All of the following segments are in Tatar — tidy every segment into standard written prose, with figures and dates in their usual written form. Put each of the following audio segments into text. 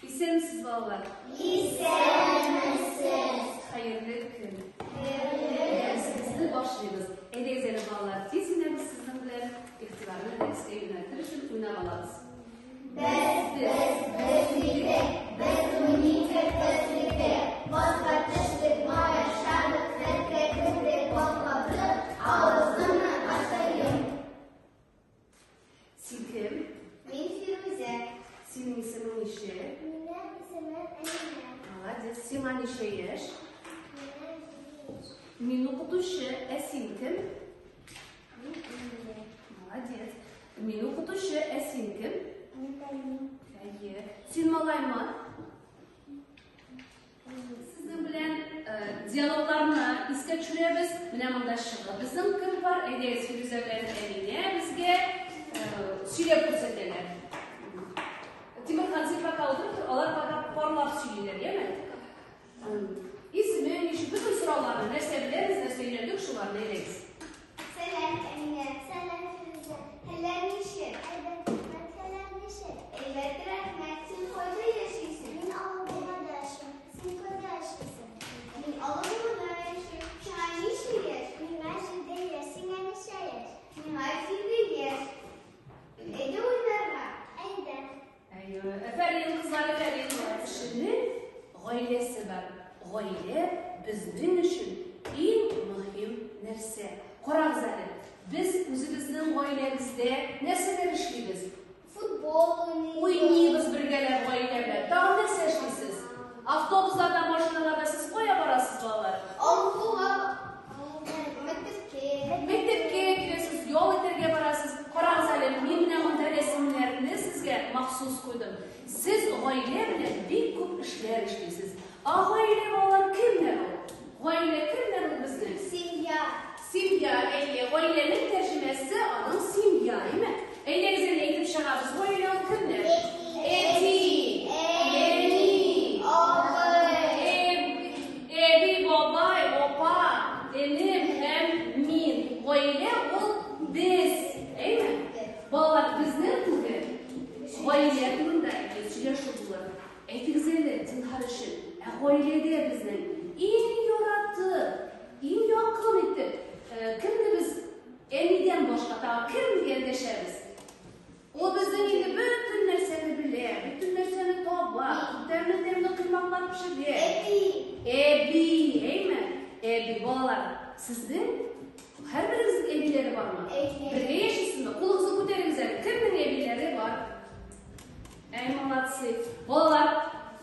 Исәнмесез, балалар. Исәнмесез. Хәерле көн. Дәресебезне башлыйбыз. Әйдәгез әле, балалар, тиз генә без сезнең белән игътибарны дәрескә юнәлтер өчен уйнап алабыз. Без, без, без идек, без унике кыз идек. Базга төштек, май ашадык, рәткә кердек, бал каптык, авызыңны ачтырыйм. Син кем? Мин Фирүзә. Синең исемең ничә? Минем исемем Әминә. Молодец. Сиңа ничә яшь? Миңа 7 яшь. Мин укытучы, ә син кем? Мин Әминә. Молодец. Мин укытучы, ә син кем? Мин Фәнил. Әйе. Син малаймы? Сезнең белән диалогларны искә төшерәбез. Менә монда чыгып безнең кем бар? Әйдәгез, Фирүзә белән Әминә безгә сөйләп күрсәтәләр. Тимерхан, син пока утырып тор, алар пока парлап сөйлиләр, яме? Исеме, ничек, бөтен сорауларны, нәрсә беләбез, нәрсә өйрәндек, шуларны әйдәгез. Сәлам, Әминә. Сәлам, Фирүзә. Хәлләр ничек? Әйбәт, рәхмәт. Хәлләр ничек? Әйбәт, рәхмәт. Син кайда яшисең? Мин Алабугада яшим. Син кайда яшисең? Мин Алабугада яшим. Сиңа ничә яшь? Миңа 7 яшь. Сиңа ничә яшь? Миңа 7 яшь. Әйдә уйнарга. Әйдә. Әйе, афәрин, кызлар, афәрин. Кешенең гаиләсе бар. Гаилә безнең өчен иң мөһим нәрсә. Карагыз әле, без үзебезнең гаиләбездә нәрсәләр эшлибез? Футбол уйныйбыз. Уйныйбыз бергәләп гаилә белән. Тагын нәрсә эшлисез? Автобусларда, машиналарда сез кая барасыз, балалар? Авылга, мәктәпкә. Мәктәпкә киләсез, ял итәргә барасыз. Карагыз әле, мин менә монда рәсемнәрне сезгә махсус куйдым. Сез гаилә белән бик күп эшләр эшлисез. Ә гаилә, балалар, кемнәр ул? Гаилә кемнәр ул безнең? Семья. Семья, әйе, гаиләнең тәрҗемәсе аның семья, әйме? Әйдәгез әле әйтеп чыгабыз, гаилә ул кемнәр? Әти. Әти, Әни. Абый. Әби, бабай, апа, энем һәм мин. Гаилә ул без, әйме? Балалар, безнең бүген гаилә турында сөйләшү булыр. Әйтегез әле, зинһар өчен, ә гаиләдә безнең иң яратып, иң якын итеп, кемне без әнидән башка тагы кемгә эндәшәбез? Ул безнең инде бөтен нәрсәне белә, бөтен нәрсәне таба, тәмле-тәмле коймаклар пешерә. Әби. Әби, әйме? Әби, балалар, сезнең һәрберегезнең әбиләре бармы? Әйе. Бергә яшисезме? Кулыгызны күтәрегез әле. Кемнең әбиләре бар? Әй, молодцы. Балалар,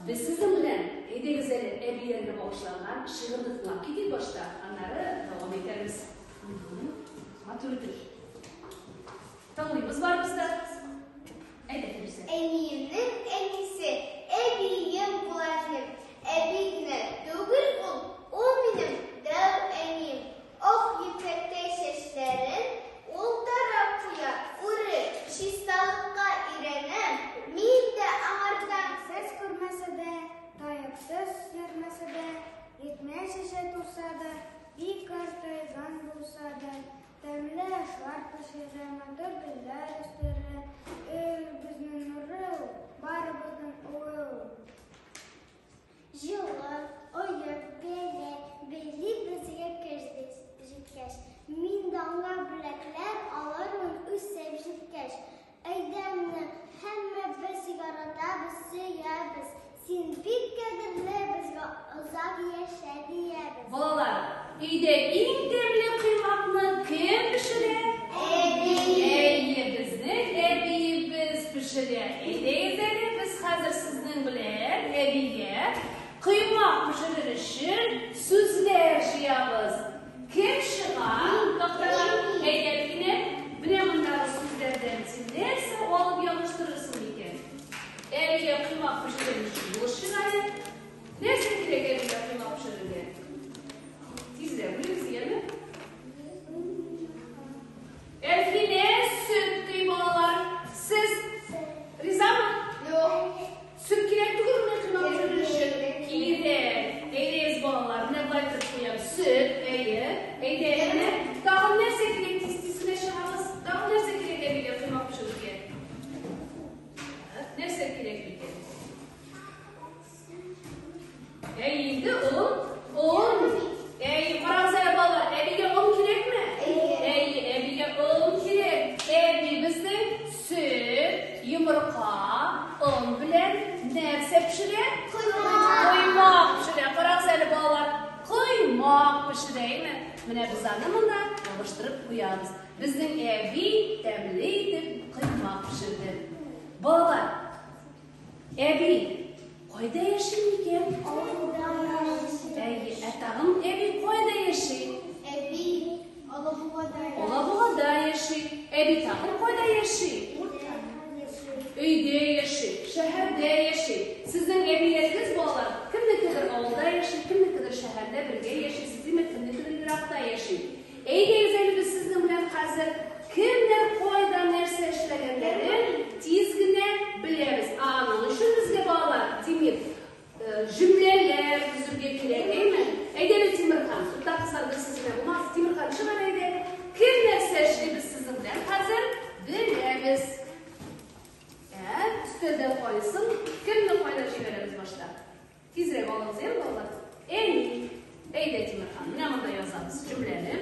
без сезнең белән әйдәгез әле әбиләргә багышланган шигырьне тыңлап китик башта, аннары дәвам итәрбез. Матур итеп. Тыңлыйбыз барыбыз да. Әйдә, Фирүзә. Әниемнең әнисе, әбием була минем. Әби генә түгел ул, ул минем дәү әнием. Ак ефәктәй чәчләрен ул тарап куя, үреп, чисталыкка өйрәнәм, мин дә аңардан. Сез күрмәсә дә, таяксыз йөрмәсә дә, 70 яше тулса да, бик картайган булса да, тәмле ашлар пешерә, матур гөлләр үстерә, өебезнең нуры ул, барыбызның улы ул. Җылы, оеп, бәйләй, бәйли безгә көз җиткәч. Мин дә аңа бүләкләр алырмын үсеп җиткәч. Әйдәмне һәммәбез яратабыз, сөябез. Син бик кадерле, безгә озак яшә диябез. Балалар, өйдә иң тәмле коймакны кем пешерә? Әби. Әйе, безнең әбиебез пешерә. Әйдәгез әле, без хәзер сезнең белән әбигә коймак пешерер өчен сүзләр җыябыз. Кем чыга? Тактага әйдә генә. Менә мондагы сүзләрдән син нәрсә алып ябыштырырсың икән? Әбигә коймак пешерер өчен булышыйк әле. Нәрсә кирәк әбигә коймак пешерергә? Тизрәк белегез, яме? Әлфинә сөт ди балалар. Сез ризамы? Юк. Сөт кирәк түгелме коймак пешерер өчен? Кирәк. Әйдәгез, балалар, менә болай итеп куям. Сөт, әйе. Әйдә, менә. Тагын нәрсә кирәк? Тиз-тиз генә чыгабыз. Тагын нәрсә кирәк әбигә коймак пешерергә? Нәрсә кирәк микән? Әй, инде он. Он. Әй, карагыз әле, балалар, әбигә он кирәкме? Әй, әбигә он кирәк. Әби безнең сөт, йомырка, он белән нәрсә пешерә? Коймак. Коймак пешерә. Карагыз әле, балалар, коймак пешерә, әйме? Менә без аны монда ябыштырып куябыз. Безнең әби тәмле итеп коймак пешерде. Балалар, әби кайда яши микән? Авылда яши. Әйе, ә тагын әби кайда яши? Әби Алабугада. Алабугада яши. Әби тагын кайда яши? Өйдә яши, шәһәрдә яши. Сезнең әбиләрегез, балалар, кемнекедер авылда яши, кемнекедер шәһәрдә бергә яшисез, димәк, кемнекедер еракта яши. Әйдәгез әле без сезнең белән хәзер кемнәр кайда нәрсә эшләгәннәрен тиз генә беләбез. Аның өчен безгә, балалар, Тимир, җөмләләр төзергә кирәк, әйме? Әйдә әле, Тимерхан, туктагыз әле, сез генә булмас. Тимерхан, чык әле, әйдә. Кем нәрсә эшли без сезнең белән хәзер беләбез. Ә, өстәлдә кайсын, кемне кайда җибәрәбез башта? Тизрәк алыгыз, әйе, балалар? Әни. Әйдә, Тимерхан, менә монда язабыз җөмләне.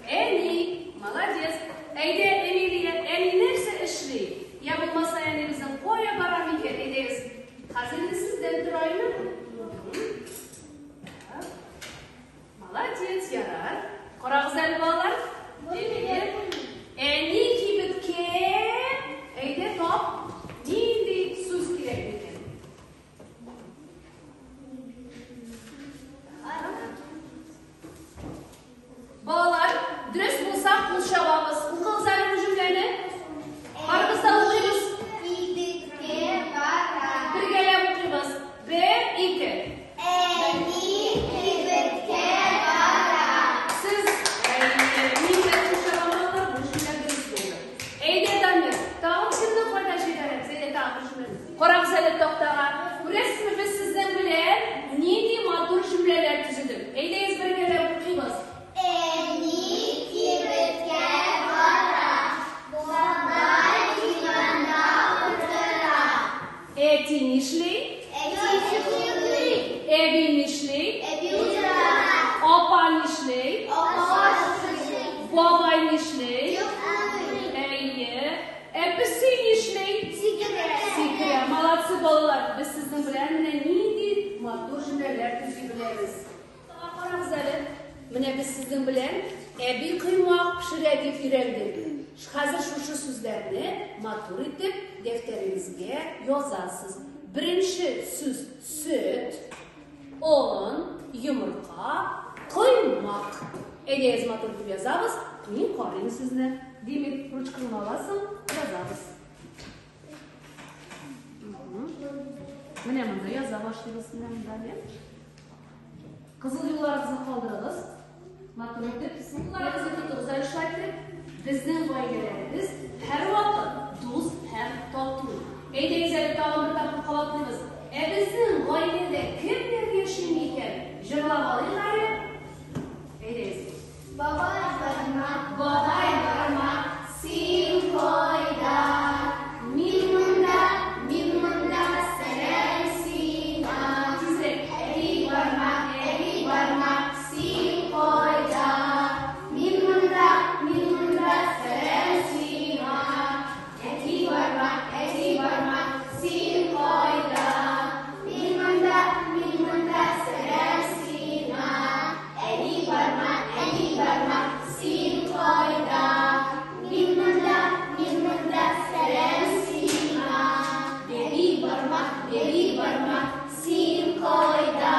Әни, молодец. Әйдә, Эмилия, әни нәрсә эшли? Я булмаса, әни безнең кая бара микән? Әйдәгез. Хәзер инде сездән тораймы? Так. Молодец, ярар. Карагыз әле, балалар. Әни кибеткә, әйдә тап, нинди сүз кирәк микән? Балалар, дөрес булса, кул чабабыз. Укыгыз әле бу җөмләне. Барыбыз да укыйбыз. Кибеткә бара. Бергәләп укыйбыз. Бер, ике. Әни кибеткә бара. Сез, әйе, мин дә кул чабам, балалар, бу җөмлә дөрес булды. Әйдә, Дамир, тагын кемне кайда җибәрәбез? Әйдә, тагын бер җөмлә. Карагыз әле тактага. Күрәсезме, без сезнең белән нинди матур җөмләләр төзедек. Әйдәгез бергәләп укыйбыз. Әни кибеткә бара. Бабай диванда утыра. Әти нишли? Әти йоклый. Әби нишли? Әби утыра. Апа нишли? Апа ашый. Бабай нишли? Йоклый. Әйе. Ә песи нишли? Сикерә. Сикерә. Молодцы, балалар. Без сезнең белән менә нинди матур җөмләләр төзи беләбез. Карагыз әле. Менә без сезнең белән әби коймак пешерә дип өйрәндек. Хәзер шушы сүзләрне матур итеп дәфтәрегезгә язасыз. Беренче сүз сөт, он, йомырка, коймак. Әйдәгез матур итеп язабыз. Мин карыйм сезне. Димит, ручкаңны аласың, язабыз. Менә монда яза башлыйбыз, менә монда әле. Кызыл юлларыгызны калдырыгыз. Матур итеп, юлларыгызны тотыгыз әле шулай итеп. Безнең гаиләләребез һәрвакыт дус һәм тату. Әйдәгез әле тагын бер тапкыр кабатлыйбыз. Ә безнең гаиләдә кемнәр яши микән? Җырлап алыйк әле. Әйдәгез. Бабай бармак, Бабай бармак, син кайда? Мин монда, мин монда, сәлам сиңа. Тизрәк. Әби бармак, әби бармак, син кайда? Мин монда, мин монда, сәлам сиңа. Әти бармак, әти бармак, син кайда? Мин монда, мин монда, сәлам сиңа. Әни бармак, әни бармак, син кайда? Мин монда, мин монда, сәлам сиңа. Бәби бармак, бәби бармак, син кайда?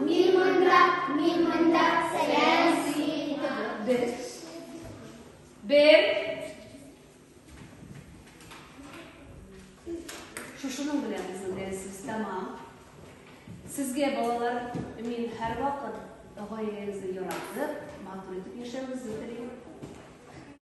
Мин монда, мин монда, сәлам сиңа. Бер. Бер. Шушының белән безнең дәресебез тәмам. Сезгә, балалар, мин һәрвакыт гаиләгезне яратып, матур итеп яшәвегезне телим.